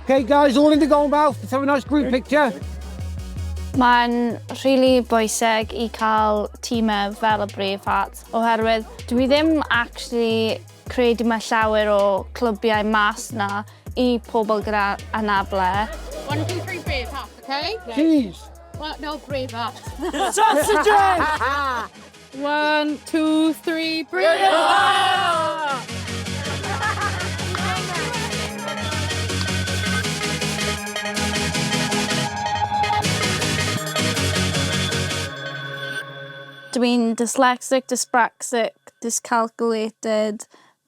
Okay, guys, all in the goal mouth. Let's have a nice group picture. Mae'n rili bwysig i cael tîmau fel y Bravehearts oherwydd dwi ddim actually credu mae llawer o clybiau mas 'na i pobl gyda anabledd. One, two, three, Braveheart, okay? Cheese. Well, no, Braveheart. Sausages! One, two, three, Braveheart! Dwi'n dyslexic, dyspraxic, dyscalculated,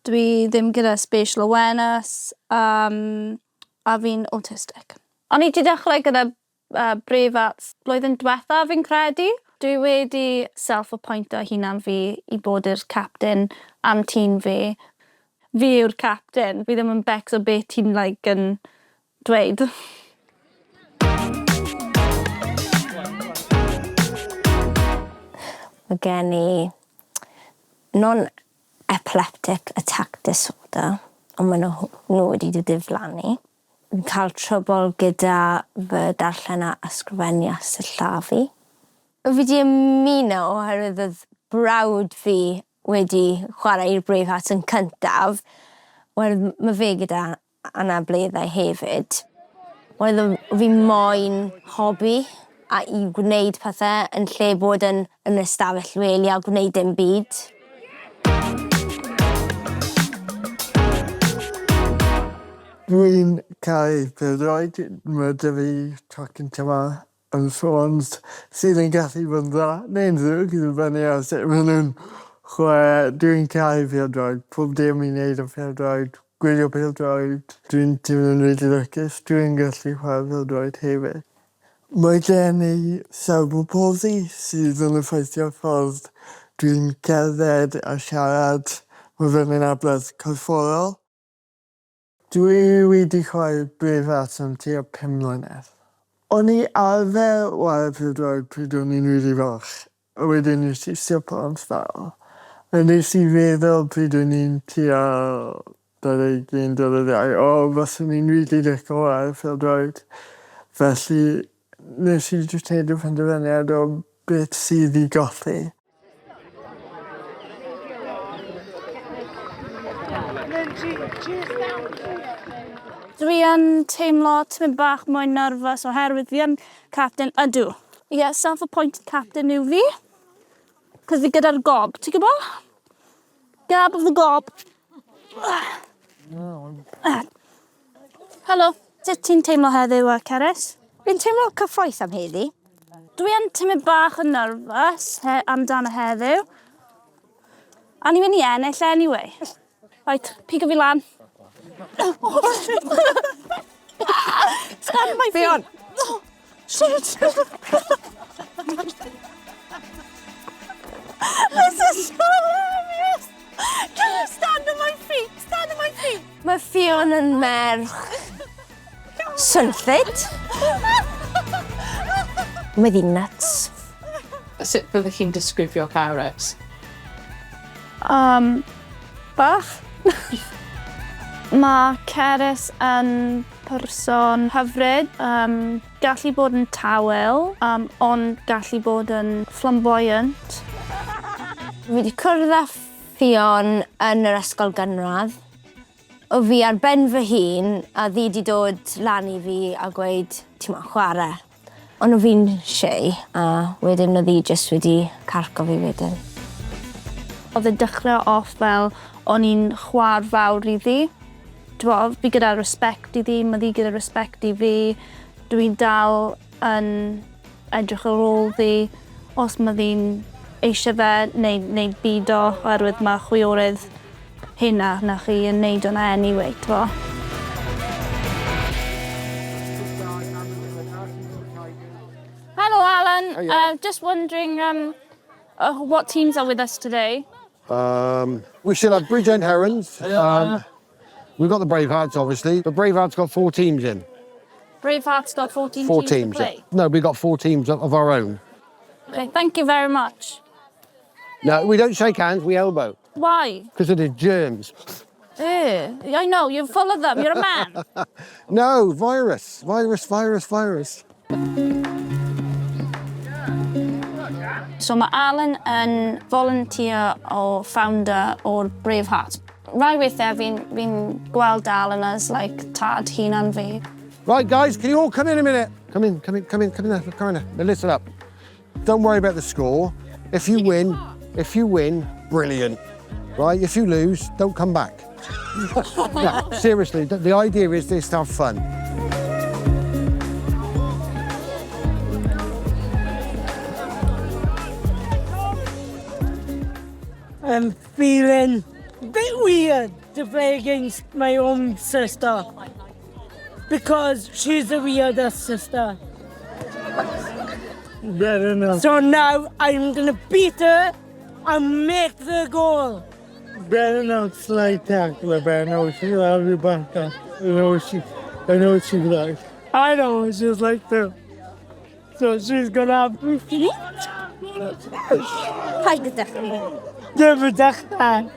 dwi ddim gyda spatial awareness um, a fi'n autistic. O'n i 'di dechrau gyda Bravehearts blwyddyn diwetha fi'n credu. Dwi wedi self-appointo hunan fi i bod yr captain am tîm fi. Fi yw'r captain, fi ddim yn becso beth ti'n like yn dweud. Mae gen i non-epileptic attack disorder, ond maen nhw wedi diflannu. Fi'n cael trwbl gyda fy darllen a ysgrifennu a sillafu. Fi 'di ymuno oherwydd oedd brawd fi wedi chwarae i'r Bravehearts yn cyntaf, oherwydd ma' fe gyda anableddau hefyd. Oedd fi moyn hobi a i gwneud pethe yn lle bod yn yn y stafell wely a gwneud dim byd. Dwi'n caru pêl-droed, ma' 'da fi tocyn tymor yn Swans sydd yn gallu bod yn dda neu'n ddrwg i ddibynnu ar sut ma' nhw'n chwarae. Dwi'n caru pêl-droed, pob dim i neud â pêl-droed, gwylio pêl-droed. Dwi'n teimlo'n rili lwcus dwi'n gallu chwarae pêl-droed hefyd. Mae gen i cerebral palsy sydd yn effeithio ffordd dwi'n cerdded a siarad, ma' fe'n anabledd corfforol. Dwi wedi chwarae Braveheart am tua pum mlynedd. O'n i arfer ware pêl-droed pryd o'n i'n rili fach, a wedyn nes i stopo am sbel. A nes i feddwl pryd o'n i'n tua 21, 22, o faswn i'n rili lico ware pêl-droed. Felly nes i jyst neud y penderfyniad o beth sydd i golli. Dwi yn teimlo tipyn bach mwy nervous oherwydd fi yn captain ydw. Ie, self-appointed captain yw fi. Cos fi gyda'r gob, ti'n gwybod? Gab of the gob. Helo, sut ti'n teimlo heddiw, Cerys? Fi'n teimlo cyffroes am heddi. Dwi yn teimlo bach yn nervous he amdano heddiw. A ni'n mynd i ennill anyway. Right, pigo fi lan. Stand my feet. Ffion! Oh, shit! This is so hilarious! Can you stand on my feet? Stand on my feet! Mae Ffion yn merch swnllyd. Mae ddi'n nuts. Sut fyddech chi'n disgrifio Carys? Bach. Mae Cerys yn person hyfryd, um, gallu bod yn tawel, um, ond gallu bod yn flamboyant. Fi wedi cwrdd â Ffion yn yr ysgol gynradd. O fi ar ben fy hun a ddi 'di dod lan i fi a gweud ti moyn chware. Ond o fi'n shy a wedyn o'dd 'i jyst wedi carco fi wedyn. O'dd e'n dechre off fel o'n i'n chwa'r fawr iddi. T'bo' fi gyda respect iddi, ma' ddi gyda respect i fi. Dwi'n dal yn edrych ar ôl ddi os ma' ddi'n eisie fe neu neu bido oherwydd ma' chwiorydd hynna na chi yn neud hwnna anyway t'bo'? Helo Alan. Hiya. Just wondering um what teams are with us today? Um, we still have Bridgend Herons. We've got the Bravehearts, obviously. But Bravehearts got four teams in. Bravehearts got 14 Four teams, teams. to play. No, we've got four teams of our own. Okay, thank you very much. No, we don't shake hands, we elbow. Why? Because of the germs. Eh, I know, you're full of them, you're a man. No, virus. Virus, virus, virus. So mae Alan yn volunteer o founder o'r Braveheart. Rai weithiau fi'n fi gweld Alan as like tad hunan fi. Right, guys, can you all come in a minute? Come in, come in, come in, come in, come in. Now listen up. Don't worry about the score. If you win, if you win, brilliant. Right? If you lose, don't come back. No, seriously, the idea is this to have fun. I'm feeling a bit weird to play against my own sister because she's the weirdest sister. Better not, So now I'm gonna beat her and make the goal. Better not slide tackle her, but I know she'll have you back up. I know what she's like. I know what she's like too. So she's gonna have to beat. Paid y dechrau. Dim yn dechrau.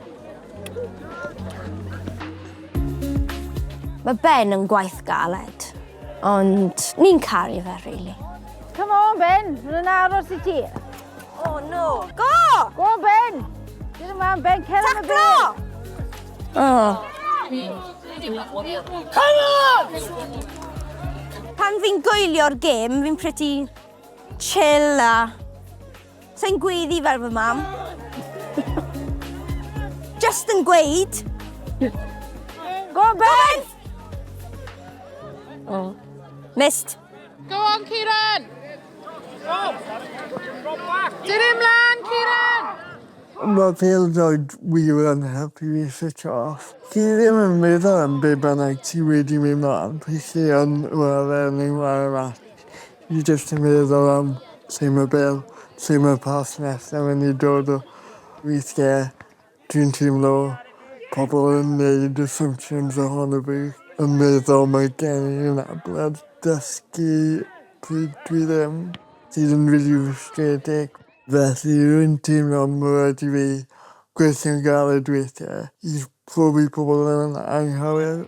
Mae Ben yn gwaith galed, ond ni'n caru fe, really. Come on, Ben. Mae'n yn aros i ti. Oh, no. Go! Go on, Ben. Get him on, Ben. Cer am y Taclo! Oh. Come on! Pan fi'n gwylio'r gêm, fi'n pretty chill a... Sa'n gweiddi fel fy mam. Just yn gweud. Go on, Ben. Oh. Missed. Go on, Kieran! Dyn ymlaen, Kieran! Mae pêl-droed wir yn helpu fi switch off. Ti ddim yn meddwl am be bynnag ti wedi mynd mlaen, pryd ti yn chwarae neu chwarae match. Ti jyst yn meddwl am lle mae bêl, lle mae pas nesaf mynd i dod o. Weithiau dwi'n teimlo pobl yn neud assumptions ohono fi, yn meddwl mae gen i anabledd dysgu pryd dwi ddim, sydd yn rili rwystredig. Felly rwy'n teimlo mae raid i fi gweithio'n galed weithiau i profi pobl yn anghywir.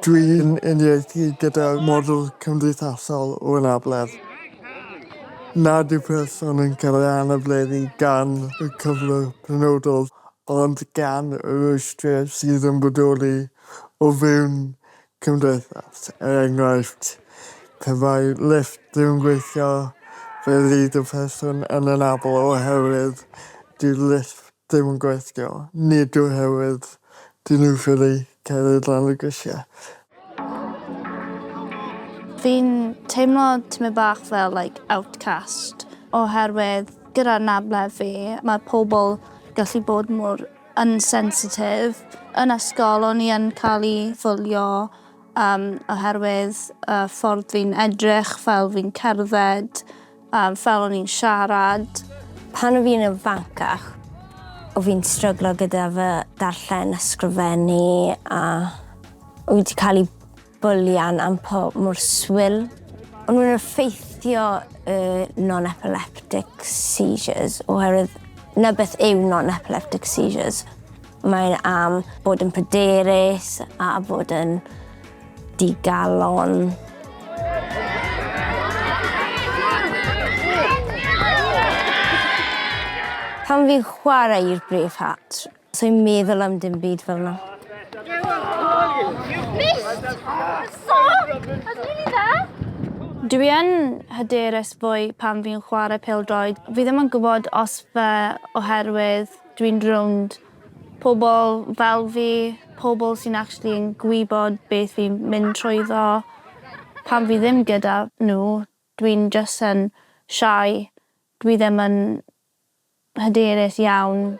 Dwi'n uniaethu gyda model cymdeithasol o anabledd. Nad yw person yn cael ei anableddu gan y cyflwr penodol, ond gan y rwystrau sydd yn bodoli o fewn cymdeithas. Er enghraifft, pe bai lift ddim yn gweithio, fe fydd y person yn anabl oherwydd dyw'r lift ddim yn gweithio, nid oherwydd dyn nhw ffili cerdded lan y grisiau. Fi'n teimlo tymed bach fel like, outcast oherwydd gyda anabledd fi, mae pobl gallu bod mor unsensitive. Yn ysgol, o'n i yn cael ei fwlio oherwydd ffordd fi'n edrych, fel fi'n cerdded, fel o'n i'n siarad. Pan o fi'n ifancach, o fi'n stryglo gyda fy darllen, ysgrifennu a o fi wedi cael ei bwlian am po mor swil. O'n nhw'n effeithio y non-epileptic seizures oherwydd na beth yw non-epileptic seizures. Mae'n am bod yn pryderus a bod yn digalon. Pan fi'n chwarae i'r Braveheart, so'n meddwl am dim byd fel yna. Missed! So! That's nearly there. Dwi yn hyderus fwy pan fi'n chwarae pêl-droed. Fi ddim yn gwybod os fe oherwydd dwi'n rownd pobl fel fi, pobl sy'n actually yn gwybod beth fi'n mynd trwyddo. Pan fi ddim gyda nhw, dwi'n just yn shy. Dwi ddim yn hyderus iawn.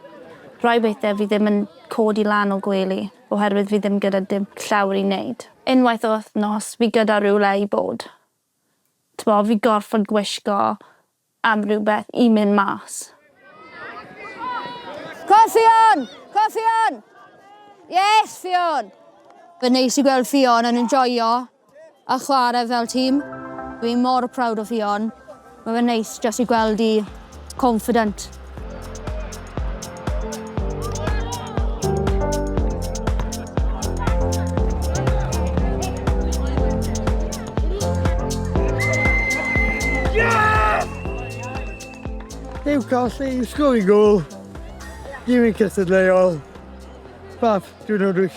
Rhai weithiau fi ddim yn codi lan o gwely oherwydd fi ddim gyda dim llawer i wneud. Unwaith o wythnos fi gyda rhywle i bod. T'bo, fi gorfod gwisgo am rhywbeth i mynd mas. Go on, Ffion! Go on, Ffion! Yes, Ffion! Fe'n neis i gweld Ffion yn enjoyo a chwarae fel tîm. Fi'n mor proud o Ffion. Mae fe'n neis jyst i gweld i confident. Yw colli, sgori gôl, dim yn cystadleuol. Fab, diwrnod wych.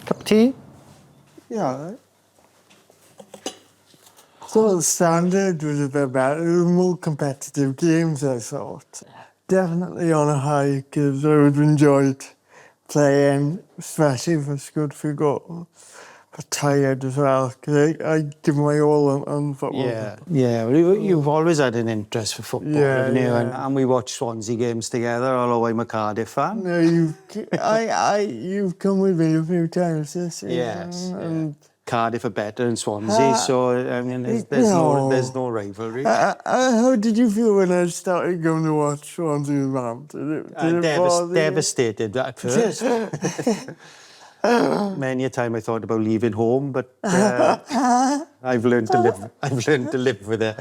Cup of tea? Yeah. So the standard was a bit better. It was more competitive games, I thought. Definitely on a high because I would have enjoyed playing, especially if I scored for goal. But tired as well, because I give my all on football. Yeah, yeah. Well, you've always had an interest for football, haven't you? Yeah. And we watched Swansea games together, although I'm a Cardiff fan. No, you've come with me a few times this season. Yes, yeah. And Cardiff are better than Swansea, so I mean, there's no there's no rivalry. How did you feel when I started going to watch Swansea and Ram? Did it bother you? Devastated at first. Many a time I thought about leaving home, but I've learned to live. I've learned to live with it.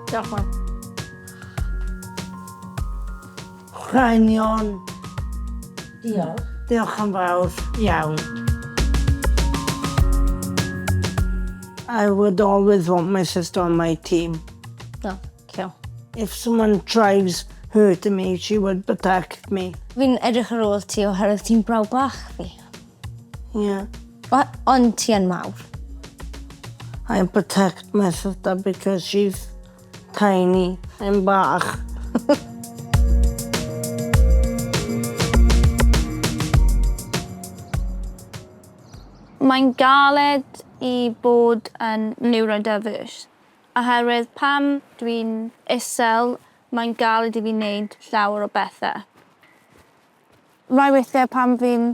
Diolch, mam. Rhainion. Diolch. Diolch yn fawr iawn. I would always want my sister on my team. No, thank you. If someone tries hurting me, she would protect me. Fi'n edrych ar ôl ti oherwydd ti'n brawd bach fi. Yeah. Ond ti yn mawr. I protect my sister because she's tiny and bach. Mae'n galed i bod yn neurodiverse. Oherwydd pam dwi'n isel, mae'n galed i fi wneud llawer o bethau. Rai weithiau pam fi'n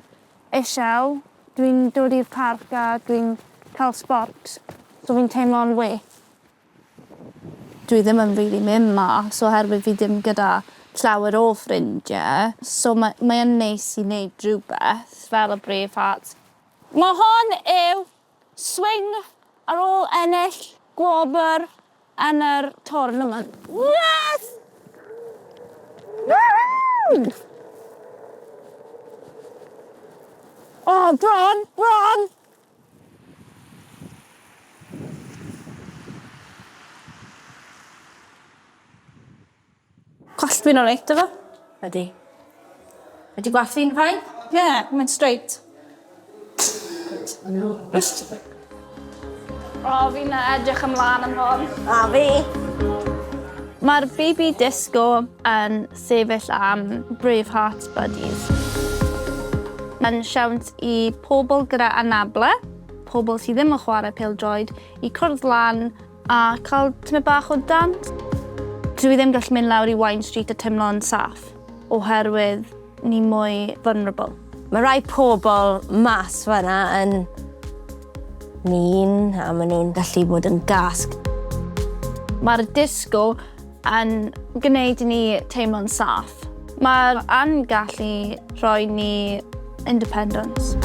isel, dwi'n dod i'r parc a dwi'n cael sport, so fi'n teimlo'n well. Dwi ddim yn really mynd mas oherwydd fi ddim gyda llawer o ffrindiau, so mae yn neis i wneud rhywbeth fel y Bravehearts. Mae hon yw swing ar ôl ennill gwobr yn yr tournament. Yes! Woohoo! Oh, bron, bron! Gwallt fi'n alright, efo? Ydy. Ydy gwallt fi'n fine? Yeah, mae'n straight. O, fi'n edrych ymlaen am hon. A fi. Mae'r BB Disco yn sefyll am Braveheart Buddies. Mae'n siawns i pobl gyda anable, pobl sydd ddim yn chwarae pêl-droed, i cwrdd lan a cael tymed bach o dant. Dwi ddim gallu mynd lawr i Wine Street a teimlo'n saff, oherwydd ni mwy vulnerable. Mae rai pobl mas fan'na yn mean a maen nhw'n gallu bod yn gas. Mae'r disco yn gwneud i ni teimlo'n saff. Mae'r yn gallu rhoi ni independence.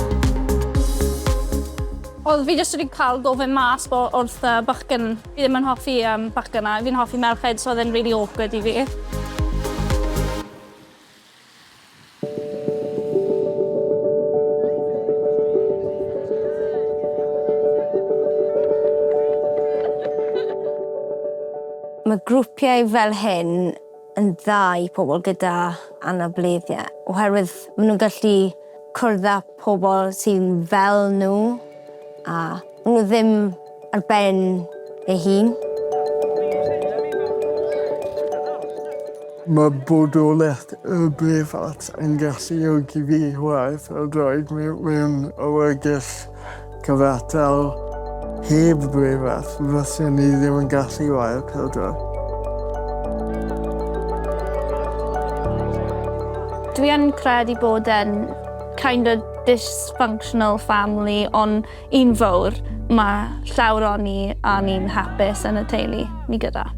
Oedd fi jyst wedi cael gofyn mas wrth bachgen. Fi ddim yn hoffi bachgen a fi'n hoffi merched, so oedd e'n really awkward i fi. Mae grwpiau fel hyn yn dda i pobl gyda anableddiau, oherwydd maen nhw'n gallu cwrdd â pobl sy'n fel nhw a maen nhw ddim ar ben eu hun. Mae bodolaeth y Bravehearts yn galluogi fi chwarae pêl-droed mewn awyrgylch cyfartal. Heb Bravehearts, fyswn i ddim yn gallu chwarae pêl-droed. Dwi yn credu bod e'n kind of dysfunctional family, ond un fawr, mae llawer o ni a ni'n hapus yn y teulu ni gyda.